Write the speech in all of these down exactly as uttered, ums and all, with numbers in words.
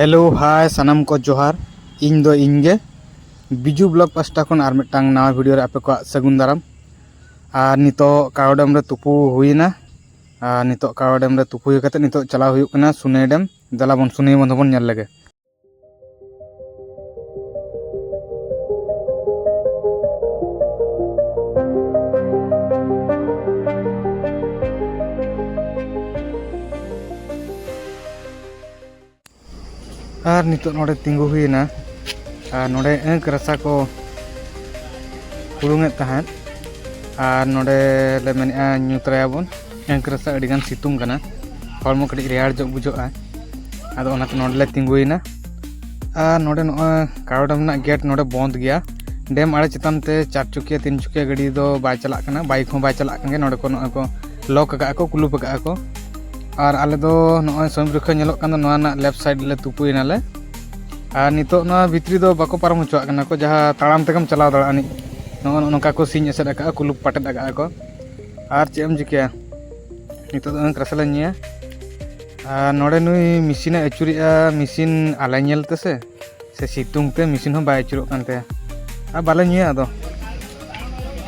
Hello, ᱦᱟᱭ, ᱥᱟᱱᱟᱢ ᱠᱚ ᱡᱚᱦᱟᱨ᱾ ᱤᱧ ᱫᱚ ᱤᱧ ᱜᱮ, ᱵᱤᱡᱩ ᱵᱞᱚᱜ ᱯᱟᱥᱴᱟ ᱠᱷᱚᱱ ᱟᱨ ᱢᱤᱫᱴᱟᱝ ᱱᱟᱣᱟ ᱵᱷᱤᱰᱤᱭᱳ ᱨᱮ ᱟᱯᱮ ᱠᱚᱣᱟᱜ ᱥᱟᱹᱜᱩᱱ ᱫᱟᱨᱟᱢ᱾ ᱟᱨ ᱱᱤᱛᱚᱜ ᱠᱟᱣ ᱰᱮᱢ ᱨᱮ ᱛᱩᱯᱩ ᱦᱩᱭᱮᱱᱟ᱾ ᱟᱨ ᱱᱤᱛᱚᱜ ᱠᱟᱣ ᱰᱮᱢ ᱨᱮ ᱛᱩᱯᱩ ᱦᱩᱭ ᱠᱟᱛᱮ ᱱᱤᱛᱚᱜ ᱪᱟᱞᱟᱣ ᱦᱩᱭᱩᱜ ᱠᱟᱱᱟ ᱥᱩᱱᱮ ᱰᱮᱢ᱾ ᱫᱮᱞᱟ ᱵᱚᱱ ᱥᱩᱱᱮ ᱵᱚᱱᱫᱷᱚ ᱵᱚᱱ ᱧᱮᱞ ᱞᱮᱜᱮ᱾ ᱟᱨ ᱱᱤᱛᱚᱜ ᱱᱚᱰᱮ ᱛᱤᱸᱜᱩ ᱦᱩᱭᱮᱱᱟ᱾ ᱟᱨ ᱱᱚᱰᱮ ᱟᱹᱸᱠ ᱨᱟᱥᱟ ᱠᱚ ᱦᱩᱲᱩᱝᱮᱫ ᱛᱟᱦᱮᱸᱫ᱾ ᱟᱨ ᱱᱚᱰᱮ ᱞᱮ ᱢᱮᱱᱮᱫᱼᱟ ᱧᱩ ᱛᱚᱨᱟᱭᱟᱵᱚᱱ᱾ ᱟᱹᱸᱠ ᱨᱟᱥᱟ ᱟᱹᱰᱤᱜᱟᱱ ᱥᱤᱛᱩᱝ ᱠᱟᱱᱟ, ᱦᱚᱲᱢᱚ ᱠᱟᱹᱴᱤᱡ ᱨᱮᱭᱟᱲ ᱧᱚᱜ ᱵᱩᱡᱷᱟᱹᱜᱼᱟ᱾ ᱟᱫᱚ ᱚᱱᱟᱛᱮ ᱱᱚᱰᱮ ᱞᱮ ᱛᱤᱸᱜᱩᱭᱮᱱᱟ᱾ ᱟᱨ ᱱᱚᱰᱮ ᱱᱚᱜᱼᱚᱭ ᱠᱟᱣ ᱰᱮᱢ ᱨᱮᱱᱟᱜ ᱜᱮᱴ ᱱᱚᱰᱮ ᱵᱚᱱᱫ ᱜᱮᱭᱟ᱾ ᱰᱮᱢ ᱟᱲᱮ ᱪᱮᱛᱟᱱ ᱛᱮ ᱪᱟᱨ ᱪᱚᱠᱤᱭᱟᱹ ᱛᱤᱱ ᱪᱚᱠᱤᱭᱟᱹ ᱜᱟᱹᱰᱤ ᱫᱚ ᱵᱟᱭ ᱪᱟᱞᱟᱜ ᱠᱟᱱᱟ, ᱵᱟᱭᱤᱠ ᱦᱚᱸ ᱵᱟᱭ ᱪᱟᱞᱟᱜ ᱠᱟᱱ ᱜᱮᱭᱟ᱾ ᱱᱚᱰᱮ ᱠᱚ ᱱᱚᱜᱼᱚᱭ ᱠᱚ ᱞᱚᱠ ᱟᱠᱟᱫᱼᱟ ᱠᱚ, ᱠᱩᱞᱩᱯ ᱟᱠᱟᱫᱼᱟ ᱠᱚ᱾ ᱟᱨ ᱟᱞᱮ ᱫᱚ ᱱᱚᱜᱼᱚᱭ ᱥᱚᱢᱤᱯ ᱨᱮᱠᱷᱟ ᱧᱮᱞᱚᱜ ᱠᱟᱱ ᱫᱚ ᱱᱚᱣᱟ ᱨᱮᱱᱟᱜ ᱞᱮᱯᱷᱴ ᱥᱟᱭᱤᱰ ᱞᱮ ᱛᱩᱯᱩᱭᱮᱱᱟᱞᱮ᱾ ᱟᱨ ᱱᱤᱛᱚᱜ ᱱᱚᱣᱟ ᱵᱷᱤᱛᱨᱤ ᱫᱚ ᱵᱟᱠᱚ ᱯᱟᱨᱚᱢ ᱦᱚᱪᱚᱣᱟᱜ ᱠᱟᱱᱟ ᱠᱚ, ᱡᱟᱦᱟᱸ ᱛᱟᱲᱟᱢ ᱛᱮᱜᱮᱢ ᱪᱟᱞᱟᱣ ᱫᱟᱲᱮᱭᱟᱜᱼᱟ ᱟᱹᱱᱤᱡ᱾ ᱱᱚᱜᱼᱚ ᱱᱚᱝᱠᱟ ᱠᱚ ᱥᱤᱧ ᱮᱥᱮᱫ ᱟᱠᱟᱫᱼᱟ, ᱠᱩᱞᱩᱯ ᱯᱟᱴᱮᱫ ᱟᱠᱟᱫᱼᱟ ᱠᱚ᱾ ᱟᱨ ᱪᱮᱫ ᱮᱢ ᱪᱤᱠᱟᱹᱭᱟ, ᱱᱤᱛᱚᱜ ᱫᱚ ᱟᱹᱸᱠ ᱨᱟᱥᱟ ᱞᱮ ᱧᱩᱭᱟ᱾ ᱟᱨ ᱱᱚᱰᱮ ᱱᱩᱭ ᱢᱮᱥᱤᱱᱮ ᱟᱹᱪᱩᱨᱮᱜᱼᱟ, ᱢᱮᱥᱤᱱ ᱟᱞᱮ ᱧᱮᱞ ᱛᱮᱥᱮ, ᱥᱮ ᱥᱤᱛᱩᱝ ᱛᱮ ᱢᱮᱥᱤᱱ ᱦᱚᱸ ᱵᱟᱭ ᱟᱹᱪᱩᱨᱚᱜ ᱠᱟᱱ ᱛᱟᱭᱟ᱾ ᱟᱨ ᱵᱟᱞᱮ ᱧᱩᱭᱟ ᱟᱫᱚ᱾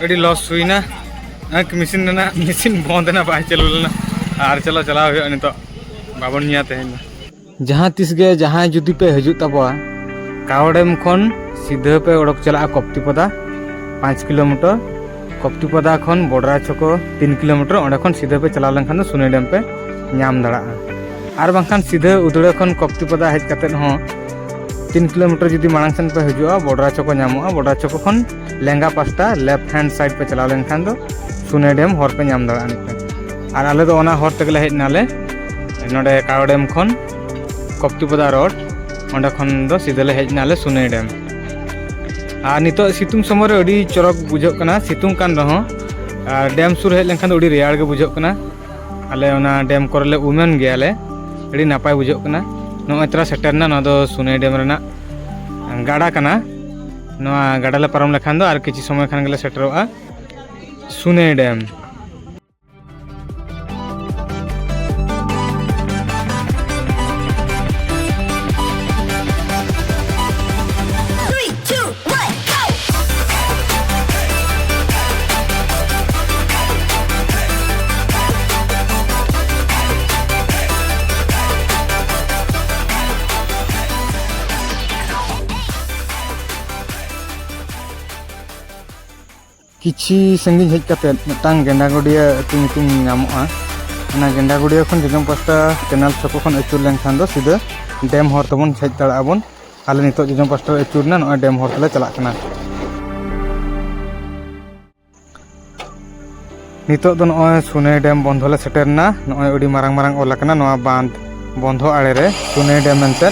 ᱟᱹᱰᱤ ᱞᱚᱥ ᱦᱩᱭᱱᱟ᱾ ᱟᱹᱸᱠ ᱢᱮᱥᱤᱱ ᱨᱮᱱᱟᱜ ᱢᱮᱥᱤᱱ ᱵᱚᱱᱫ ᱮᱱᱟ, ᱵᱟᱭ ᱪᱟᱹᱞᱩ ᱞᱮᱱᱟ᱾ ᱟᱨ ᱪᱚᱞᱚ ᱪᱟᱞᱟᱣ ᱦᱩᱭᱩᱜᱼᱟ ᱱᱤᱛᱚᱜ, ᱵᱟᱵᱚᱱ ᱧᱩᱭᱟ ᱛᱮᱦᱮᱧ ᱫᱚ᱾ ᱡᱟᱦᱟᱸ ᱛᱤᱥ ᱜᱮ ᱡᱟᱦᱟᱸᱭ ᱡᱩᱫᱤ ᱯᱮ ᱦᱤᱡᱩᱜ ᱛᱟᱵᱚᱣᱟ, ᱠᱟᱣᱰᱮᱢ ᱠᱷᱚᱱ ᱥᱤᱫᱷᱟᱹ ᱯᱮ ᱚᱰᱚᱠ ᱪᱟᱞᱟᱜᱼᱟ ᱠᱚᱯᱛᱤᱯᱟᱫᱟ, ᱯᱟᱸᱪ ᱠᱤᱞᱳᱢᱤᱴᱟᱨ᱾ ᱠᱚᱯᱛᱤᱯᱟᱫᱟ ᱠᱷᱚᱱ ᱵᱚᱰᱨᱟ ᱪᱷᱚᱠᱚ ᱛᱤᱱ ᱠᱤᱞᱳᱢᱤᱴᱟᱨ, ᱚᱸᱰᱮ ᱠᱷᱚᱱ ᱥᱤᱫᱷᱟᱹ ᱯᱮ ᱪᱟᱞᱟᱣ ᱞᱮᱱᱠᱷᱟᱱ ᱫᱚ ᱥᱩᱱᱮ ᱰᱮᱢ ᱯᱮ ᱧᱟᱢ ᱫᱟᱲᱮᱭᱟᱜᱼᱟ᱾ ᱟᱨ ᱵᱟᱝᱠᱷᱟᱱ ᱥᱤᱫᱷᱟᱹ ᱩᱫᱽᱲᱟᱹ ᱠᱷᱚᱱ ᱠᱚᱯᱛᱤᱯᱟᱫᱟ ᱦᱮᱡ ᱠᱟᱛᱮᱫ ᱦᱚᱸ ᱛᱤᱱ ᱠᱤᱞᱳᱢᱤᱴᱟᱨ ᱡᱩᱫᱤ ᱢᱟᱲᱟᱝ ᱥᱮᱱ ᱯᱮ ᱦᱤᱡᱩᱜᱼᱟ, ᱵᱚᱰᱨᱟ ᱪᱷᱚᱠᱚ ᱧᱟᱢᱚᱜᱼᱟ᱾ ᱵᱚᱰᱨᱟ ᱪᱷᱚᱠᱚ ᱠᱷᱚᱱ ᱞᱮᱸᱜᱟ ᱯᱟᱥᱴᱟ ᱞᱮᱯᱷᱴ ᱦᱮᱱᱰ ᱥᱟᱭᱤᱰ ᱯᱮ ᱪᱟᱞᱟᱣ ᱞᱮᱱᱠᱷᱟᱱ ᱫᱚ ᱥᱩᱱᱮ ᱰᱮᱢ ᱦᱚᱨ ᱯᱮ ᱧᱟᱢ ᱫᱟᱲᱮᱭᱟᱜᱼᱟ ᱢᱤᱫᱴᱮᱱ᱾ ᱟᱨ ᱟᱞᱮ ᱫᱚ ᱚᱱᱟ ᱦᱚᱨ ᱛᱮᱜᱮᱞᱮ ᱦᱮᱡ ᱮᱱᱟᱞᱮ, ᱱᱚᱰᱮ ᱠᱟᱣᱰᱮᱢ ᱠᱷᱚᱱ ᱠᱚᱯᱛᱤᱯᱟᱫᱟ ᱨᱳᱰ, ᱚᱸᱰᱮ ᱠᱷᱚᱱ ᱫᱚ ᱥᱤᱫᱷᱟᱹ ᱞᱮ ᱦᱮᱡ ᱮᱱᱟᱞᱮ ᱥᱩᱱᱮ ᱰᱮᱢ᱾ ᱟᱨ ᱱᱤᱛᱚᱜ ᱥᱤᱛᱩᱝ ᱥᱚᱢᱚᱭ ᱨᱮ ᱟᱹᱰᱤ ᱪᱚᱨᱚᱠ ᱵᱩᱡᱷᱟᱹᱜ ᱠᱟᱱᱟ, ᱥᱤᱛᱩᱝ ᱠᱟᱱ ᱨᱮᱦᱚᱸ᱾ ᱟᱨ ᱰᱮᱢ ᱥᱩᱨ ᱦᱮᱡ ᱞᱮᱱᱠᱷᱟᱱ ᱫᱚ ᱟᱹᱰᱤ ᱨᱮᱭᱟᱲ ᱜᱮ ᱵᱩᱡᱷᱟᱹᱜ ᱠᱟᱱᱟ᱾ ᱟᱞᱮ ᱚᱱᱟ ᱰᱮᱢ ᱠᱚᱨᱮ ᱞᱮ ᱩᱢᱮᱱ ᱜᱮᱭᱟᱞᱮ, ᱟᱹᱰᱤ ᱱᱟᱯᱟᱭ ᱵᱩᱡᱷᱟᱹᱜ ᱠᱟᱱᱟ᱾ ᱱᱚᱜᱼᱚᱭ ᱛᱚᱨᱟ ᱥᱮᱴᱮᱨ ᱮᱱᱟ, ᱱᱚᱣᱟ ᱫᱚ ᱥᱩᱱᱮ ᱰᱮᱢ ᱨᱮᱱᱟᱜ ᱜᱟᱰᱟ ᱠᱟᱱᱟ᱾ ᱱᱚᱣᱟ ᱜᱟᱰᱟ ᱞᱮ ᱯᱟᱨᱚᱢ ᱞᱮᱠᱷᱟᱱ ᱫᱚ ᱟᱨ ᱠᱤᱪᱷᱩ ᱥᱚᱢᱚᱭ ᱠᱷᱟᱱ ᱜᱮᱞᱮ ᱥᱮᱴᱮᱨᱚᱜᱼᱟ ᱥᱩᱱᱮ ᱰᱮᱢ᱾ ᱠᱤᱪᱷᱤ ᱥᱟᱺᱜᱤᱧ ᱦᱮᱡ ᱠᱟᱛᱮ ᱢᱤᱫᱴᱟᱝ ᱜᱮᱸᱰᱟᱜᱩᱰᱤᱭᱟᱹ ᱟᱹᱛᱩ ᱧᱩᱛᱩᱢ ᱧᱟᱢᱚᱜᱼᱟ᱾ ᱚᱱᱟ ᱜᱮᱸᱰᱟᱜᱩᱰᱤᱭᱟᱹ ᱠᱷᱚᱱ ᱡᱚᱡᱚᱢ ᱯᱟᱥᱴᱟ ᱠᱮᱱᱟᱞ ᱪᱷᱚᱠᱚ ᱠᱷᱚᱱ ᱟᱹᱪᱩᱨ ᱞᱮᱱᱠᱷᱟᱱ ᱫᱚ ᱥᱤᱫᱷᱟᱹ ᱰᱮᱢ ᱦᱚᱨ ᱛᱮᱵᱚᱱ ᱦᱮᱡ ᱫᱟᱲᱮᱭᱟᱜᱼᱟ ᱵᱚᱱ᱾ ᱟᱞᱮ ᱱᱤᱛᱚᱜ ᱡᱚᱡᱚᱢ ᱯᱟᱥᱴᱟ ᱞᱮ ᱟᱹᱪᱩᱨ ᱮᱱᱟ, ᱱᱚᱜᱼᱚᱭ ᱰᱮᱢ ᱦᱚᱨ ᱛᱮᱞᱮ ᱪᱟᱞᱟᱜ ᱠᱟᱱᱟ᱾ ᱱᱤᱛᱚᱜ ᱫᱚ ᱱᱚᱜᱼᱚᱭ ᱥᱩᱱᱟᱹᱭ ᱰᱮᱢ ᱵᱚᱱᱫᱷᱚ ᱞᱮ ᱥᱮᱴᱮᱨ ᱮᱱᱟ᱾ ᱱᱚᱜᱼᱚᱭ ᱟᱹᱰᱤ ᱢᱟᱨᱟᱝ ᱢᱟᱨᱟᱝ ᱚᱞ ᱟᱠᱟᱱᱟ ᱱᱚᱣᱟ ᱵᱟᱸᱫᱷ ᱵᱚᱱᱫᱷᱚ ᱟᱲᱮ ᱨᱮ ᱥᱩᱱᱟᱹᱭ ᱰᱮᱢ ᱢᱮᱱᱛᱮ᱾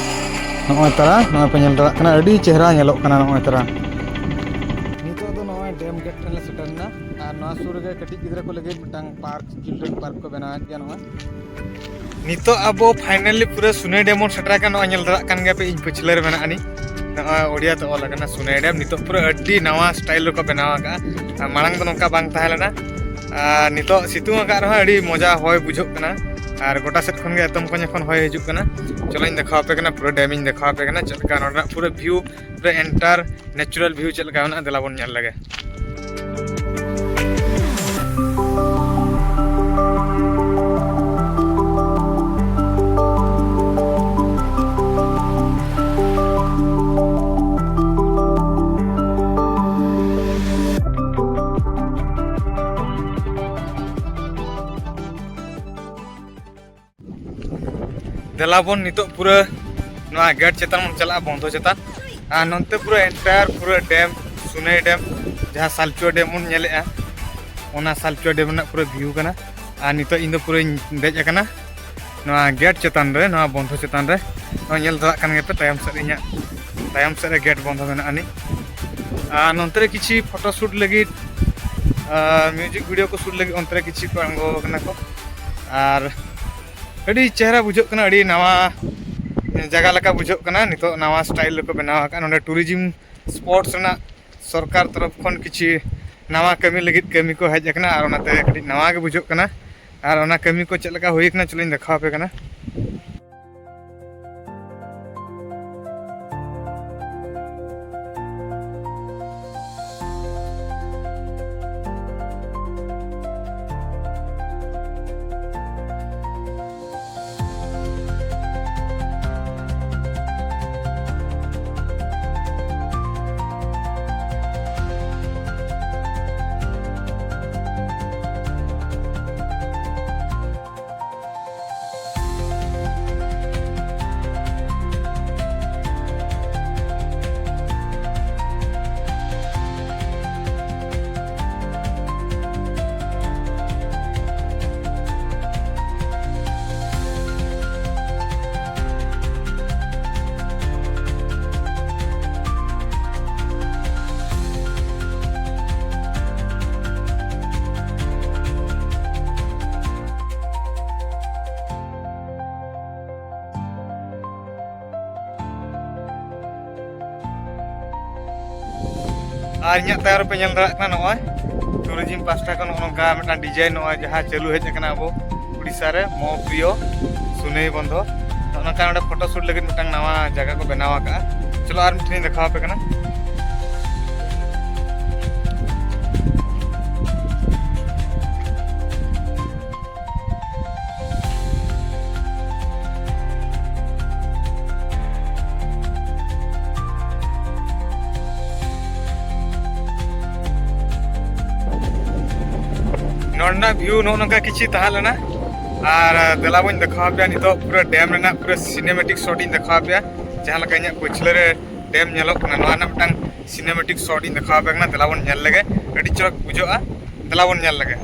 ᱱᱚᱜᱼᱚᱭ ᱛᱟᱨᱟ, ᱱᱚᱜᱼᱚᱭ ᱯᱮ ᱧᱮᱞ ᱫᱟᱲᱮᱭᱟᱜ ᱠᱟᱱᱟ, ᱟᱹᱰᱤ ᱪᱮᱦᱨᱟ ᱧᱮᱞᱚᱜ ᱠᱟᱱᱟ ᱱᱚᱜᱼᱚᱭ ᱛᱟᱨᱟ᱾ ᱱᱤᱛᱚᱜ ᱫᱚ ᱱᱚᱜᱼᱚᱭ ᱰᱮᱢ ᱜᱮᱴ ᱴᱷᱮᱱ ᱞᱮ ᱥᱮᱴᱮᱨ ᱮᱱᱟ᱾ ᱟᱨ ᱱᱚᱣᱟ ᱥᱩᱨ ᱨᱮᱜᱮ ᱠᱟᱹᱴᱤᱡ ᱜᱤᱫᱽᱨᱟᱹ ᱠᱚ ᱞᱟᱹᱜᱤᱫ ᱢᱤᱫᱴᱟᱝ ᱯᱟᱨᱠ, ᱪᱤᱞᱰᱨᱮᱱ ᱯᱟᱨᱠ ᱠᱚ ᱵᱮᱱᱟᱣᱮᱫ ᱜᱮᱭᱟ ᱱᱚᱜᱼᱚᱭ᱾ ᱱᱤᱛᱚᱜ ᱟᱵᱚ ᱯᱷᱟᱭᱱᱟᱞᱤ ᱯᱩᱨᱟᱹ ᱥᱩᱱᱟᱹᱭ ᱰᱮᱢ ᱵᱚᱱ ᱥᱮᱴᱮᱨ ᱟᱠᱟᱱᱟ᱾ ᱱᱚᱜᱼᱚᱭ ᱧᱮᱞ ᱫᱟᱲᱮᱭᱟᱜ ᱠᱟᱱ ᱜᱮᱭᱟ ᱯᱮ, ᱤᱧ ᱯᱟᱹᱪᱷᱞᱟᱹ ᱨᱮ ᱢᱮᱱᱟᱜ ᱟᱹᱱᱤᱡ᱾ ᱱᱚᱜᱼᱚᱭ ᱳᱰᱤᱭᱟ ᱛᱮ ᱚᱞ ᱟᱠᱟᱱᱟ ᱥᱩᱱᱟᱹᱭ ᱰᱮᱢ᱾ ᱱᱤᱛᱚᱜ ᱯᱩᱨᱟᱹ ᱟᱹᱰᱤ ᱱᱟᱣᱟ ᱥᱴᱟᱭᱤᱞ ᱨᱮᱠᱚ ᱵᱮᱱᱟᱣ ᱟᱠᱟᱫᱼᱟ᱾ ᱟᱨ ᱢᱟᱲᱟᱝ ᱫᱚ ᱱᱚᱝᱠᱟ ᱵᱟᱝ ᱛᱟᱦᱮᱸ ᱞᱮᱱᱟ᱾ ᱟᱨ ᱱᱤᱛᱚᱜ ᱥᱤᱛᱩᱝ ᱟᱠᱟᱫ ᱨᱮᱦᱚᱸ ᱟᱹᱰᱤ ᱢᱚᱡᱟ ᱦᱚᱭ ᱵᱩᱡᱷᱟᱹᱜ ᱠᱟᱱᱟ᱾ ᱟᱨ ᱜᱚᱴᱟ ᱥᱮᱫ ᱠᱷᱚᱱ ᱜᱮ ᱮᱛᱚᱢ ᱠᱚᱧᱮ ᱠᱷᱚᱱ ᱦᱚᱭ ᱦᱤᱡᱩᱜ ᱠᱟᱱᱟ᱾ ᱪᱚᱞᱚᱧ ᱫᱮᱠᱷᱟᱣ ᱟᱯᱮ ᱠᱟᱱᱟ, ᱯᱩᱨᱟᱹ ᱰᱮᱢ ᱤᱧ ᱫᱮᱠᱷᱟᱣ ᱟᱯᱮ ᱠᱟᱱᱟ, ᱪᱮᱫ ᱞᱮᱠᱟ ᱱᱚᱰᱮᱱᱟᱜ ᱯᱩᱨᱟᱹ ᱵᱷᱤᱭᱩ, ᱯᱩᱨᱟᱹ ᱮᱱᱴᱟᱨ ᱱᱮᱪᱟᱨᱟᱞ ᱵᱷᱤᱭᱩ ᱪᱮᱫ ᱞᱮᱠᱟ ᱢᱮᱱᱟᱜᱼᱟ, ᱫᱮᱞᱟ ᱵᱚᱱ ᱧᱮᱞ ᱞᱮᱜᱮ᱾ ᱫᱮᱞᱟ ᱵᱚᱱ ᱱᱤᱛᱚᱜ ᱯᱩᱨᱟᱹ ᱱᱚᱣᱟ ᱜᱮᱴ ᱪᱮᱛᱟᱱ ᱵᱚᱱ ᱪᱟᱞᱟᱜᱼᱟ, ᱵᱚᱱᱫᱷᱚ ᱪᱮᱛᱟᱱ᱾ ᱟᱨ ᱱᱚᱱᱛᱮ ᱯᱩᱨᱟᱹ ᱮᱱᱴᱟᱭᱟᱨ ᱯᱩᱨᱟᱹ ᱰᱮᱢ, ᱥᱩᱱᱟᱹᱭ ᱰᱮᱢ, ᱡᱟᱦᱟᱸ ᱥᱟᱞᱪᱩᱣᱟ ᱰᱮᱢ ᱵᱚᱱ ᱧᱮᱞᱮᱜᱼᱟ, ᱚᱱᱟ ᱥᱟᱞᱪᱩᱣᱟ ᱰᱮᱢ ᱨᱮᱱᱟᱜ ᱯᱩᱨᱟᱹ ᱵᱷᱤᱭᱩ ᱠᱟᱱᱟ᱾ ᱟᱨ ᱱᱤᱛᱚᱜ ᱤᱧ ᱫᱚ ᱯᱩᱨᱟᱹᱧ ᱫᱮᱡ ᱟᱠᱟᱱᱟ ᱱᱚᱣᱟ ᱜᱮᱴ ᱪᱮᱛᱟᱱ ᱨᱮ, ᱱᱚᱣᱟ ᱵᱚᱱᱫᱷᱚ ᱪᱮᱛᱟᱱ ᱨᱮ᱾ ᱱᱚᱜᱼᱚᱭ ᱧᱮᱞ ᱫᱟᱲᱮᱭᱟᱜ ᱠᱟᱱ ᱜᱮᱭᱟᱯᱮ ᱛᱟᱭᱚᱢ ᱥᱮᱫ ᱤᱧᱟᱹᱜ, ᱛᱟᱭᱚᱢ ᱥᱮᱫ ᱨᱮ ᱜᱮᱴ ᱵᱚᱱᱫᱷᱚ ᱢᱮᱱᱟᱜ ᱟᱹᱱᱤᱡ᱾ ᱟᱨ ᱱᱚᱱᱛᱮ ᱨᱮ ᱠᱤᱪᱷᱤ ᱯᱷᱳᱴᱳ ᱥᱩᱴ ᱞᱟᱹᱜᱤᱫ, ᱟᱨ ᱢᱤᱣᱡᱤᱠ ᱵᱷᱤᱰᱤᱭᱳ ᱠᱚ ᱥᱩᱴ ᱞᱟᱹᱜᱤᱫ ᱚᱱᱛᱮ ᱨᱮ ᱠᱤᱪᱷᱤ ᱠᱚ ᱟᱬᱜᱚ ᱟᱠᱟᱱᱟ ᱠᱚ᱾ ᱟᱨ ᱟᱹᱰᱤ ᱪᱮᱦᱨᱟ ᱵᱩᱡᱷᱟᱹᱜ ᱠᱟᱱᱟ, ᱟᱹᱰᱤ ᱱᱟᱣᱟ ᱡᱟᱭᱜᱟ ᱞᱮᱠᱟ ᱵᱩᱡᱷᱟᱹᱜ ᱠᱟᱱᱟ᱾ ᱱᱤᱛᱚᱜ ᱱᱟᱣᱟ ᱥᱴᱟᱭᱤᱞ ᱨᱮᱠᱚ ᱵᱮᱱᱟᱣ ᱟᱠᱟᱫᱼᱟ ᱱᱚᱰᱮ ᱴᱩᱨᱤᱡᱤᱢ ᱥᱯᱚᱴᱥ ᱨᱮᱱᱟᱜ᱾ ᱥᱚᱨᱠᱟᱨ ᱛᱚᱨᱚᱯ ᱠᱷᱚᱱ ᱠᱤᱪᱷᱤ ᱱᱟᱣᱟ ᱠᱟᱹᱢᱤ ᱞᱟᱹᱜᱤᱫ ᱠᱟᱹᱢᱤ ᱠᱚ ᱦᱮᱡ ᱟᱠᱟᱱᱟ, ᱟᱨ ᱚᱱᱟᱛᱮ ᱠᱟᱹᱴᱤᱡ ᱱᱟᱣᱟ ᱜᱮ ᱵᱩᱡᱷᱟᱹᱜ ᱠᱟᱱᱟ᱾ ᱟᱨ ᱚᱱᱟ ᱠᱟᱹᱢᱤ ᱠᱚ ᱪᱮᱫ ᱞᱮᱠᱟ ᱦᱩᱭ ᱟᱠᱟᱱᱟ, ᱪᱚᱞᱚᱧ ᱫᱮᱠᱷᱟᱣ ᱟᱯᱮ ᱠᱟᱱᱟ᱾ ᱟᱨ ᱤᱧᱟᱹᱜ ᱛᱟᱭᱚᱢ ᱨᱮᱯᱮ ᱧᱮᱞ ᱫᱟᱲᱮᱭᱟᱜ ᱠᱟᱱᱟ, ᱱᱚᱜᱼᱚᱭ ᱴᱩᱨᱤᱡᱤᱢ ᱯᱟᱥᱴᱟ ᱠᱷᱚᱱ ᱱᱚᱜᱼᱚ ᱱᱚᱝᱠᱟ ᱢᱤᱫᱴᱟᱝ ᱰᱤᱡᱟᱭᱤᱱ, ᱱᱚᱜᱼᱚᱭ ᱡᱟᱦᱟᱸ ᱪᱟᱹᱞᱩ ᱦᱮᱡ ᱟᱠᱟᱱᱟ ᱟᱵᱚ ᱩᱲᱤᱥᱥᱟ ᱨᱮ, ᱢᱚ ᱯᱨᱤᱭᱚ ᱥᱩᱱᱮᱭ ᱵᱚᱱᱫᱷᱚ᱾ ᱱᱚᱜᱼᱚ ᱱᱚᱝᱠᱟ ᱱᱚᱰᱮ ᱯᱷᱳᱴᱳ ᱥᱩᱴ ᱞᱟᱹᱜᱤᱫ ᱢᱤᱫᱴᱟᱝ ᱱᱟᱣᱟ ᱡᱟᱭᱜᱟ ᱠᱚ ᱵᱮᱱᱟᱣ ᱟᱠᱟᱫᱼᱟ᱾ ᱪᱚᱞᱚ ᱟᱨ ᱢᱤᱫᱴᱷᱮᱱ ᱤᱧ ᱫᱮᱠᱷᱟᱣ ᱟᱯᱮ ᱠᱟᱱᱟ᱾ ᱱᱚᱰᱮᱱᱟᱜ ᱵᱷᱤᱭᱩ ᱱᱚᱜᱼᱚ ᱱᱚᱝᱠᱟ ᱠᱤᱪᱷᱤ ᱛᱟᱦᱮᱸ ᱞᱮᱱᱟ᱾ ᱟᱨ ᱫᱮᱞᱟ ᱵᱚᱱ ᱫᱮᱠᱷᱟᱣ ᱟᱯᱮᱭᱟ ᱱᱤᱛᱚᱜ ᱯᱩᱨᱟᱹ ᱰᱮᱢ ᱨᱮᱱᱟᱜ ᱯᱩᱨᱟᱹ ᱥᱤᱱᱮᱢᱮᱴᱤᱠ ᱥᱚᱴ ᱤᱧ ᱫᱮᱠᱷᱟᱣ ᱟᱯᱮᱭᱟ᱾ ᱡᱟᱦᱟᱸ ᱞᱮᱠᱟ ᱤᱧᱟᱹᱜ ᱯᱟᱹᱪᱷᱞᱟᱹ ᱨᱮ ᱰᱮᱢ ᱧᱮᱞᱚᱜ ᱠᱟᱱᱟ, ᱱᱚᱣᱟ ᱨᱮᱱᱟᱜ ᱢᱤᱫᱴᱟᱝ ᱥᱤᱱᱮᱢᱮᱴᱤᱠ ᱥᱚᱴ ᱤᱧ ᱫᱮᱠᱷᱟᱣ ᱟᱯᱮ ᱠᱟᱱᱟ᱾ ᱫᱮᱞᱟ ᱵᱚᱱ ᱧᱮᱞ ᱞᱮᱜᱮ, ᱟᱹᱰᱤ ᱪᱚᱨᱚᱠ ᱵᱩᱡᱷᱟᱹᱜᱼᱟ᱾ ᱫᱮᱞᱟ ᱵᱚᱱ ᱧᱮᱞ ᱞᱮᱜᱮ᱾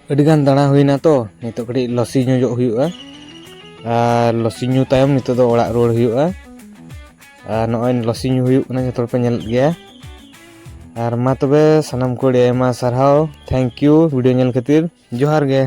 ᱟᱹᱰᱤ ᱜᱟᱱ ᱫᱟᱬᱟ ᱦᱩᱭᱱᱟ ᱛᱚ, ᱱᱤᱛᱚᱜ ᱠᱟᱹᱴᱤᱡ ᱞᱚᱥᱤ ᱧᱚᱜᱚᱜ ᱦᱩᱭᱩᱜᱼᱟ᱾ ᱟᱨ ᱞᱚᱥᱤ ᱧᱩ ᱛᱟᱭᱚᱢ ᱱᱤᱛᱚᱜ ᱫᱚ ᱚᱲᱟᱜ ᱨᱩᱣᱟᱹᱲ ᱦᱩᱭᱩᱜᱼᱟ᱾ ᱟᱨ ᱱᱚᱜᱼᱚᱭ ᱞᱚᱥᱤ ᱧᱩ ᱦᱩᱭᱩᱜ ᱠᱟᱱᱟ, ᱡᱚᱛᱚ ᱦᱚᱲ ᱯᱮ ᱧᱮᱞᱮᱫ ᱜᱮᱭᱟ᱾ ᱟᱨ ᱢᱟ ᱛᱚᱵᱮ ᱥᱟᱱᱟᱢ ᱠᱚ ᱟᱹᱰᱤ ᱟᱭᱢᱟ ᱥᱟᱨᱦᱟᱣ, thank you video ᱧᱮᱞ ᱠᱷᱟᱹᱛᱤᱨ᱾ ᱡᱚᱦᱟᱨ ᱜᱮ᱾